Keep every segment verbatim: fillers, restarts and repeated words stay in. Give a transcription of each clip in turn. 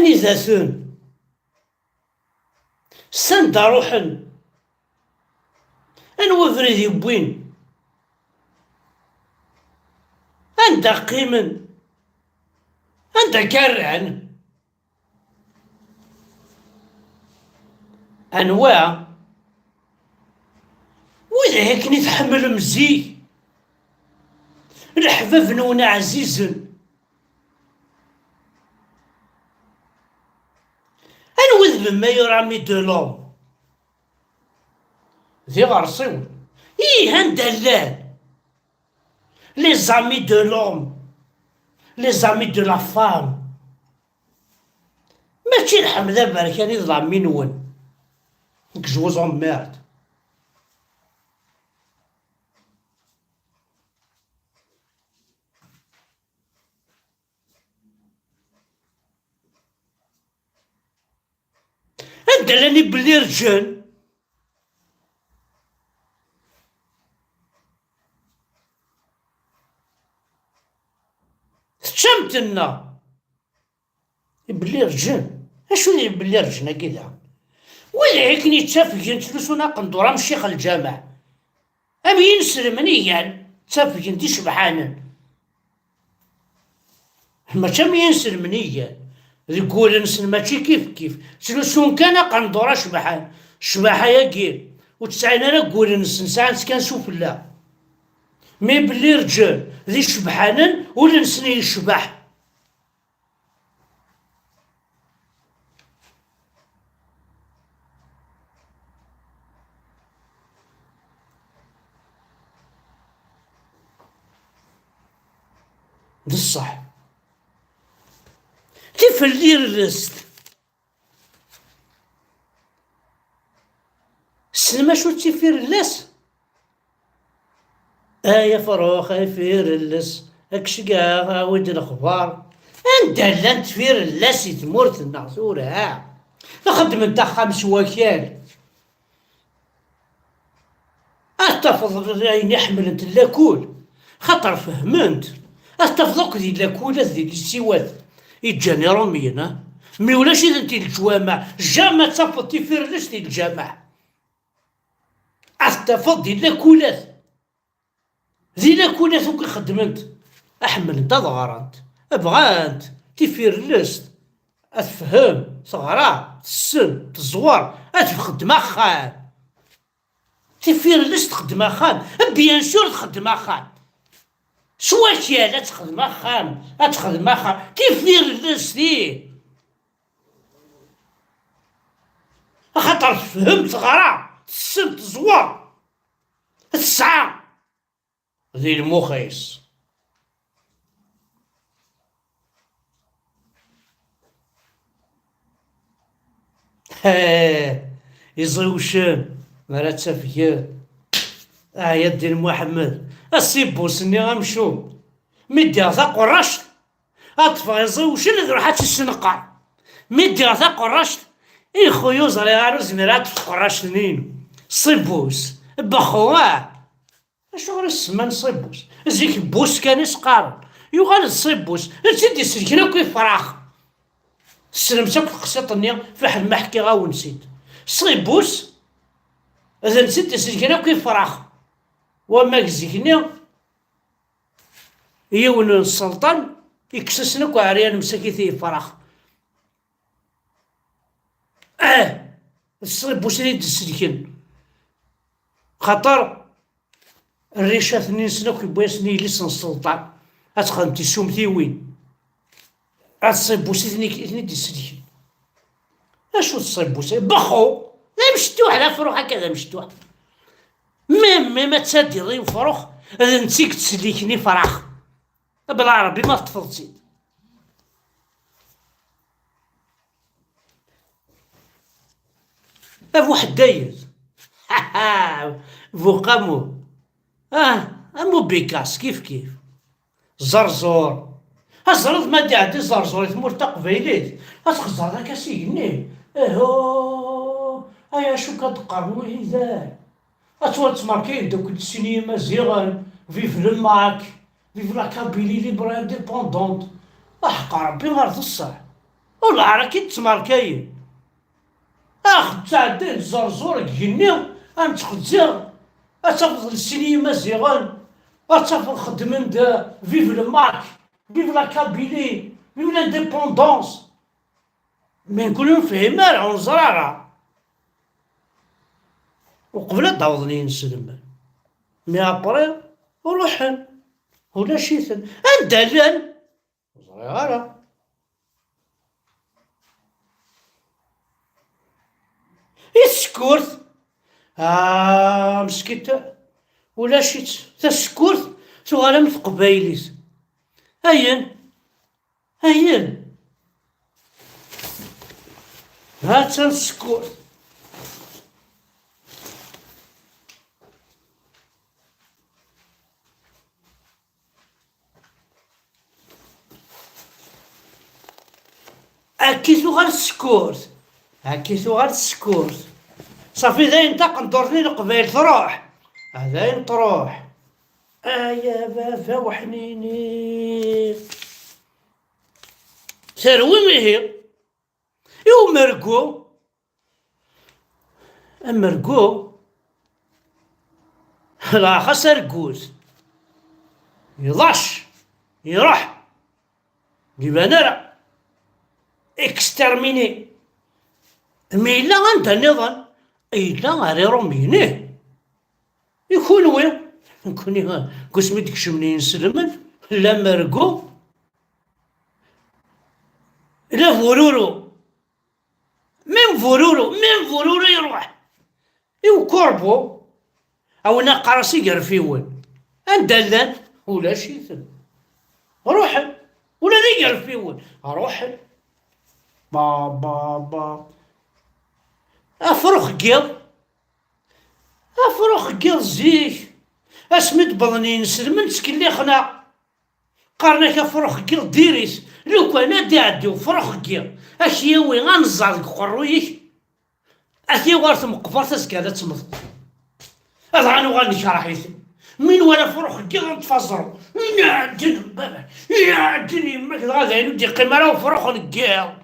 Anida-ten? Sanda ruḥen? Anwa abrid i wwin? Anda qqimen? Anda akka rran? Anwa? Widak akken i tḥemmlem zik, leḥbab-nwen ɛzizen. Anwa d le meilleur ami de l'homme? D iɣersiwen. Ih, anda llan? Les amis de l'homme, les amis de la femme. Mačči d Ḥmed Aberkan i d l'ami-nwen. Nekk, je vous emmerde. Anda llan ibellirǧen? Teččam-ten neɣ? Ibellirǧen? Acu d ibellirǧen-agi da? Wid akken yettafgen ttlusun aqendur am ccix lǧameɛ. Am yinselmen i gan, ttafgen d icebḥanen. Mačči am yinselmen i gan. Deg wul-nsen mačči kif kif. Ttlusun kan aqendur acebḥan. Ccbaḥa-agi ur tt-sɛin ara deg wul-nsen, sɛan-tt kan sufella. Mi belli rǧel d icebḥanen, ul-nsen yecbeḥ. D ṣṣeḥ. Tifellirlest. Tessnem acu d tifirellest? Ay afrux, ay firelles, ad k-ceggɛeɣ, awi-d lexbar. Anda llant tfirelles i tmurt-nneɣ tura? Xeddment axxam s wakal. Ad tafeḍ ayen i ḥemmlent lakul, xaṭer fehment. Ad tafeḍ akk di lakulat, di lisiwat i ǧǧan Iṛumyen, a? Mi ulac-itent di leǧwameɛ, jamais ad tafeḍ tifirellest di leǧwameɛ. Ad t-tafeḍ di lakulat. Di lakulat akk i xeddment. Ḥemmlent ad ɣrent. Bɣant tifirellest. Ad tefhem, teɣra, tessen, teẓwer, ad txeddem axxam. Tifirellest txeddem axxam. Bien sûr txeddem axxam. S wakal ad texdem axxam, ad texdem axxam. Tifirellest, ih. Axaṭer tefhem, teɣra, tessen, teẓwer, tesɛa di lmux-is. Hee, iẓiwcen, mi ara ttafgen. Ah, ya ddin Muḥemmed, asibus-nni amcum. Mi ddiɣ taqerract, ad ṭṭfeɣ iẓiwcen, ad ruḥ ad tt-issenqer. Mi ddiɣ taqerract, ixu ur ẓriɣ ara, ur zmireɣ ad ṭṭfeɣ taqerract-nni-inu. Ṣibus, bexxu, ah! Acuɣer i s-semman ṣibus? Zik bus kan i s-qqaren. Yuɣal d ṣibus. D tt-id-isellken akk ifrax. Tessnem-tt akk teqsiṭ-nni, fiḥel ma ḥkiɣ-awen-tt-id. Ṣibus, d netta i d-isellken akk ifrax. Wamma deg zik-nni, yiwen n sselṭan, ikkes-asen akk ɛeryan msakit i yifrax. Ah! D ṣibus i d-isellken. Xaṭer rricat-nni-nsen akk yewwi-yasen i yelli-s n sselṭan ad texdem tisumtiwin. Ad ṣibus i ten-, i ten-id-isellken. Acu d ṣibus? Bexxu! D amecṭuḥ, d afrux akka, d amecṭuḥ. Même, même ad tadiḍ i ufrux, d netta i yettselliken ifrax. Bla Ṛebbi ma teṭṭfeḍ-tt-id. A bu ḥeddayet. Buqamu. Ah, am ubikas, kif kif. Zerẓur. Ad ẓreḍ ma d-iɛeddi Zerẓur i tmurt taqbaylit, ad txeẓẓreḍ akka s igenni. Ihu, ay acu ka d-qqaren widak? Ad twaliḍ tmerka yeddakel-d sin yimaziɣen, vive le MAK, vive la Kabylie libre et indépendante. Aḥeqq Ṛebbi ɣer d ṣṣeḥ. Ur lɛar akka i d-ttmerkayen. Ax, ttɛeddayen ẓerẓur deg igenni, ad nettxezziɣ, ad tafeḍ lessen i yimaziɣen, ad tafeḍ xeddmen-d vive le Maroc, vive la Kabylie, vive l'indépendance. Mais nekkni ur nefhim ara, ur neẓri ara. Uqbel ad d-awḍen yinselmen. Mais après, ruḥen. Ulac-iten. Anda llan? Ur ẓriɣ ara. I tsekkurt? Ah, meskint, ulac-itt. Tasekkurt tuɣal am teqbaylit. Ayen? Ayen? Ha-tt-an tsekkurt. Akka i tuɣal tsekkurt. Akka i tuɣal tsekkurt. Safi, dayen taqendurt-nni n Leqbayel truḥ. Ah, dayen truḥ. Ay a baba weḥnini. Terwim ihi. I umergu? Amergu, laxas argut, iḍac, iruḥ, ur d-iban ara, exterminé. Mi yella anda nniḍen, yella ar Iṛumyen, ih. I kunwi? Nekkni, deg wasmi d-kecmen yinselmen, la amergu, la bururu. Même bururu, même bururu iruḥ. I ukurbu, a win aqqar-as igerfiwen. Anda llan? Ulac-iten. Ruḥen. Ula d igerfiwen. Ruḥen. Ba, ba, ba. Afrux n yiḍ. Afrux n yiḍ zik. Asmi d-wwḍen yinselmen ttkellixen-aɣ. Qqaren-ak afrux n yiḍ diri-t, lukan ad d-iɛeddi ufrux n yiḍ, ad k-yawi anẓar deg uqerruy-ik, ad k-yawi ɣer tmeqbert, azekka ad temmteḍ. Dɣa nuɣal nekreh-iten. Mi nwala afrux n yiḍ, neṭṭef aẓru. Iɛedden baba, iɛedden yemma-k, dɣa d ayen ur d-iqqim ara ufrux n yiḍ.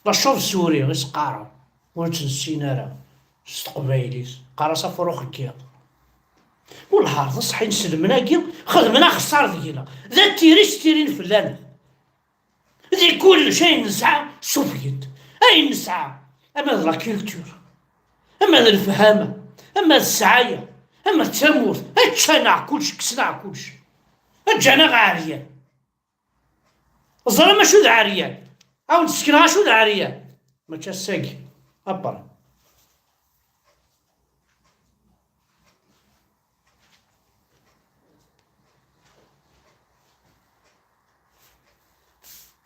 La chauve-souris i s-qqaren, ur tt-nessin ara s teqbaylit, qqaren-as afrux n yiḍ. Wellah ar d ṣṣeḥ, inselmen-agi xedmen axeṣṣar deg-neɣ, d atiri s tirin fell-aneɣ. Di kullec ayen nesɛa, sufgen-t. Ayen nesɛa, ama d la culture, ama d lefhama, ama d ssɛaya, ama d tamurt, ččan-aɣ kullec, kksen-aɣ kullec. Ǧǧan-aɣ ɛeryan. Ẓram acu d ɛeryan. A wen-d-sekneɣ acu d ɛeryan. Mačči ass-agi. Apar.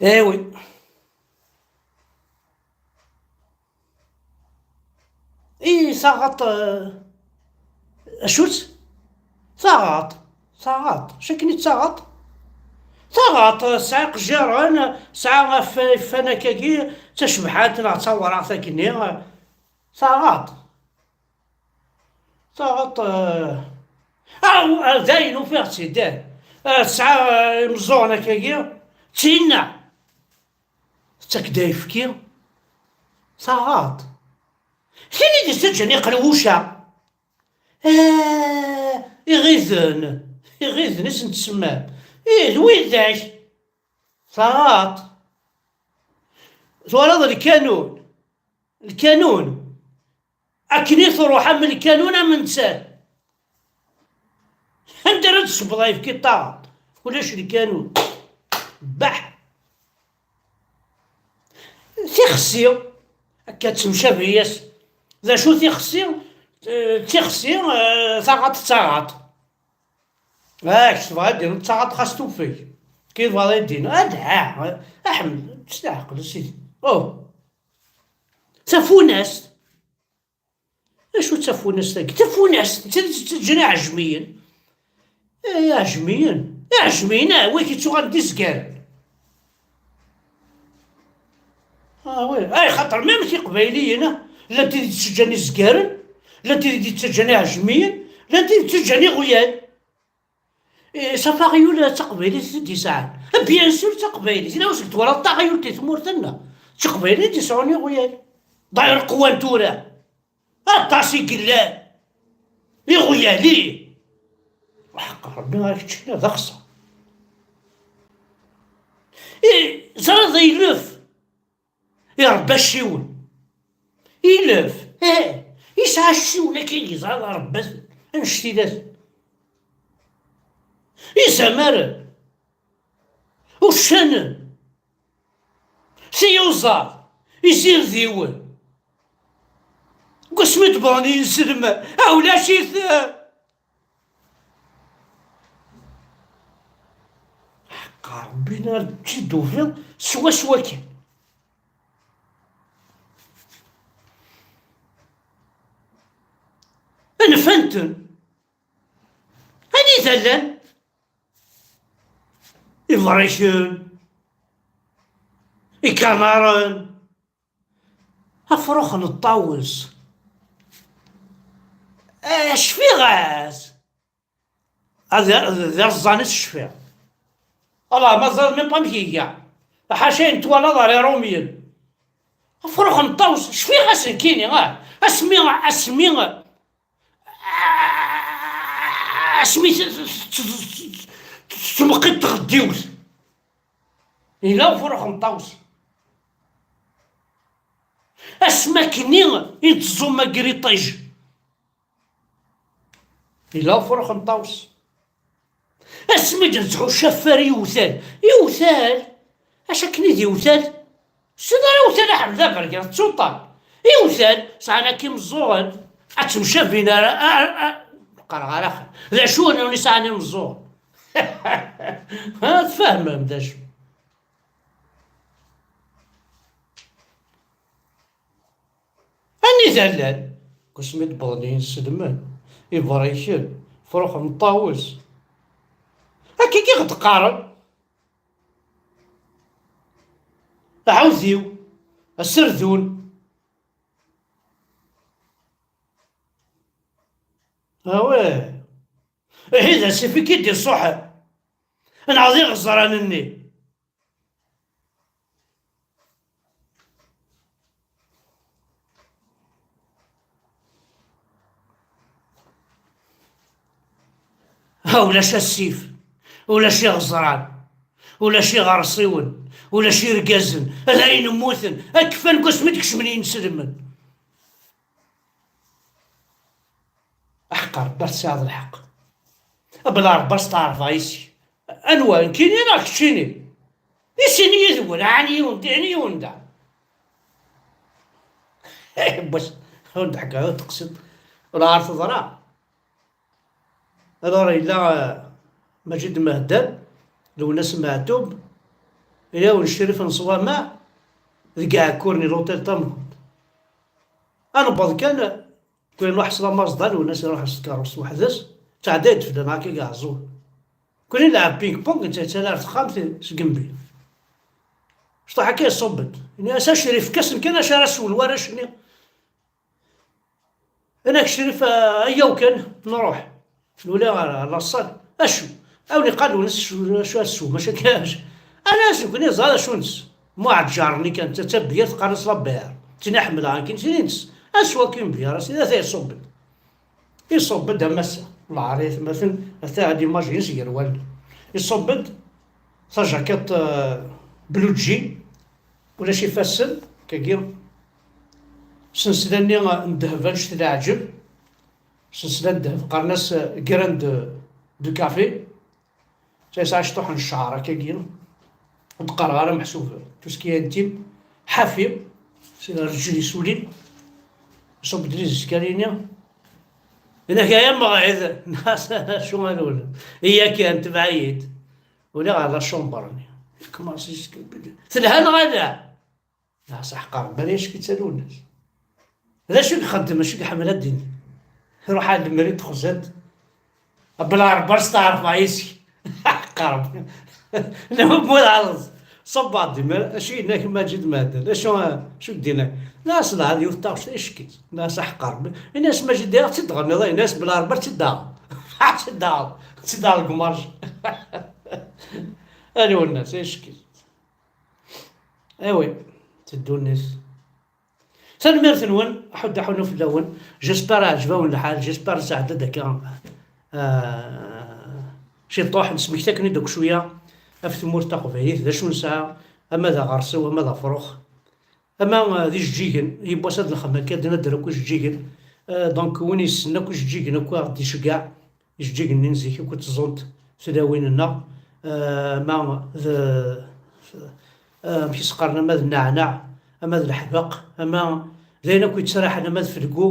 Eh oui. I taɣaṭ, eh, acu-tt? Taɣaṭ, taɣaṭ, acu akken i d taɣaṭ? Taɣaṭ, eh, tesɛa iqejjiren, tesɛa af-, ifan akkagi, d tacebḥant neɣ d tawraɣt akkenni, eh, taɣaṭ. Taɣaṭ, eh, ah, u-, ah, dayen ufiɣ-tt-id, eh, tesɛa, eh, imeẓẓuɣen akkagi, d tinna. Tettak-d ayefki, taɣaṭ. Tin i d-yettaǧǧan iqelwuca. Ah, iɣiden, iɣiden i sen-tsemma. Ih, d widak. Taɣaṭ. Twalaḍ lkanun? Lkanun. Akken i truḥ am lkanun am nettat. Anda ara d-tesbeḍ ayefki ṭaɣ? Ulac lkanun. Baḥ. Tixsi, akka ttemcabi-yas. D acu tixsi? Eh, tixsi, eh, taɣaṭ d taɣaṭ. Ah, kečč tebɣa ad d-tiniḍ d taɣaṭ xas tufeg. Kif tebɣa ad d-tiniḍ? Ah, dɛa. Aḥmed, s leɛqel, a sidi. Oh. Tafunast. Acu d tafunast-agi? Tafunast, d tin i d-ttaǧǧan iɛejmiyen. Eh, iɛejmiyen. Iɛejmiyen, ah, wid yettuɣalen d izgaren. Ah, oui. Ay, xaṭer, même tiqbayliyin, ah, llant tid i d-ttaǧǧan izgaren, llant tid i d-ttaǧǧan iɛejmiyen, llant tid i d-ttaǧǧan iɣyal. Eh, s afaɣyul d taqbaylit i d-yesɛan. Bien sûr d taqbaylit. Yella wasmi twalaḍ taɣyult di tmurt-nneɣ? D taqbaylit i d-yesɛun iɣyal. D'ailleurs qwan tura. Aṭas i yellan. Iɣyal-i. Ḥeqq Rebbi, ar keččini d axeṣṣar. Eh, ẓriḍ ilef. Iṛebba acciwen. Ilef. Eh, yesɛa acciwen akka i yeẓra d aṛebbat. Annect-ilat. Izamaren. Uccanen. Tiyuẓaḍ. Izirdiwen. Deg wasmi d-wwḍen yinselmen. Ah, ulac-iten. Ḥeqqa Rebbi, ar d-tt-id-tufiḍ swaswa kan. Anef-anten. Anida llan? Iberriken, ikanaren, afrux n ṭṭawes. Eh, cfiɣ-as. Ad, d ireẓẓan i s-cfiɣ. Allah, ma ẓriɣ même pas amek iga. Ḥaca ayen twalaḍ ar Iṛumyen. Afrux n ṭṭawes, cfiɣ-as nekkini, ah. Asmi, asmi, asmi t-, t-, t-, t-, tmeqqit tɣeddiwt. Yella ufrux n ṭṭawes. Asmi akkenni i nettẓumma deg iṭij. Yella ufrux n ṭṭawes. Asmi d-nettḥucc affar i iwtal. Iwtal! Acu akken i d iwtal? Siḍ ara iwtal aḥmed aberger, d tuṭṭal. Iwtal, sɛan akka imeẓẓuɣen. Ad ttemcabin ara, a, a, a, qqareɣ ara axir. D acu n win sɛan imeẓẓuɣen? Ha, tfehmem d acu? Anida llan? Deg wasmi d-wwḍen yinselmen, iberriken, afrux n ṭṭawes. Akka i ɣ-d-qqaren. Aɛudiw, aserdun. Awah. Ihi d asif i k-id-iṣuḥen. Neɣ d iɣeẓran-nni. Ha, ulac asif, ulac iɣeẓran, ulac iɣersiwen, ulac irgazen, ala ayen mmuten, akfan deg wasmi d-kecmen yinselmen. Aḥeqq Rebbi, tesɛiḍ lḥeqq. Bla Rebbi ad steɛṛfeɣ yes-k. Anwa, nekkini neɣ keččini? I sin yid-wen, ɛni yiwen da, ɛni yiwen da? Bas, ur d-ḥekka, ur d-teqsiḍ. Ur ɛad teḍra. Alors yella, eh, Maǧid Mehdan, Lwennas Meɛtub, yella Ccrif n Ṣwamaɛ, deg Iɛekkuren, l'hôtel Tamgunt. Ad newweḍ kan, Kul nruḥ s lamaẓda, Lwennas iruḥ s tkeṛṛust weḥd-s, ttɛedday-d fell-aneɣ akka deg Ɛeẓẓug. Kul nlɛeb ping-pong, netta yettali ar texxamt seg Mbi. Cṭuḥ akka iṣubb-d. Ini-as: "A Crif, efk-asen kan acu ara swen warrac-nni." Ini-ak Crif, ah, ayyaw kan, nruḥ. Nuli ɣer, ɣer laṣṣal. Acu? A wen-iqqar Lwennas acu, acu ad teswem, acu akka, acu? Ala, acu nekkni neẓra d acu ntess. Muɛǧǧer-nni kan, d tabyirt qqaren-as la bière. Tin i ḥemmleɣ nekkini, tin i ntess. Ad neswa kan bière, a sidi, ata iṣubb-d. Iṣubb-d am ass-a. Lɛar i atmaten, ata ad imajin s ger wallen. Iṣubb-d tajakiṭ, eh, blue jean, ulac ifassen, kagi. Sensla-nni n ddheb annect leɛǧeb. Sensla n ddheb, qqaren-as, eh, grain de, de café. Yesɛa cṭuḥ n ccɛer akkagi. Ur d-qqareɣ ara meḥsub tout ce qui est intime. Ḥafi, si rǧil isulin. Iṣubb-d les escaliers-nni. Yenna-k: "Ay amɣid, acu a Lwennas? Iya kan, tbeɛ-iyi-d." Uli ɣer la chambre-nni. Commence, telha neɣ ala? Neɣ s aḥeqqar, bari acu i d Lwennas. D acu i ixeddem, acu i iḥemmel ad d-ini? Iruḥ ar lemri d-xzant. Bla Rebbi ar steɛrfeɣ yes-k. Aḥeqqar. Lehum wal ɛrḍ. Ṣubbeɣ-d imir, acu yenna-k Maǧid Mehdan? Acu, acu i k-d-yenna? Neɣ s lɛad yiwet taɣect ay cekket. Neɣ s aḥeqqar. Ini-as Maǧid, diɣ tt-id-tɣenniḍ, ini-as bla Rebbi ar tt-id-aɣeḍ. Ah, c'est dans, c'est dans le gommage. Allez, on a, c'est chic. Eh oui, c'est donné. Tanemmirt-nwen, aḥuddu aḥunnu fell-awen. J'espère ɛǧeb-awen lḥal, j'espère nesɛedda-d akka, ah, ciṭuḥ, nesmekta-ken-id akk cwiya ɣef tmurt taqbaylit, d acu nesɛa, ama d aɣersiw, ama d afrux, ama, ah, d ijeǧǧigen, yiwwas ad nexdem akka, ad nadder akk ijeǧǧigen. Ah, donc, win yessnen akk ijeǧǧigen akk ad ɣ-d-iceggeɛ, ijeǧǧigen-nni n zik akk ttẓunt tlawin-nneɣ, ah, ama d, ah, amek i s-qqaren, ama d nneɛneɛ, ama d leḥbeq, ama d ayen akk yettraḥen, ama d felgu,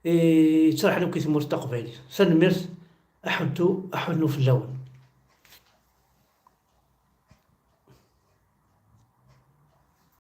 i yettraḥen akk i tmurt taqbaylit. Tanemmirt, aḥuddu, aḥunnu fell-awen.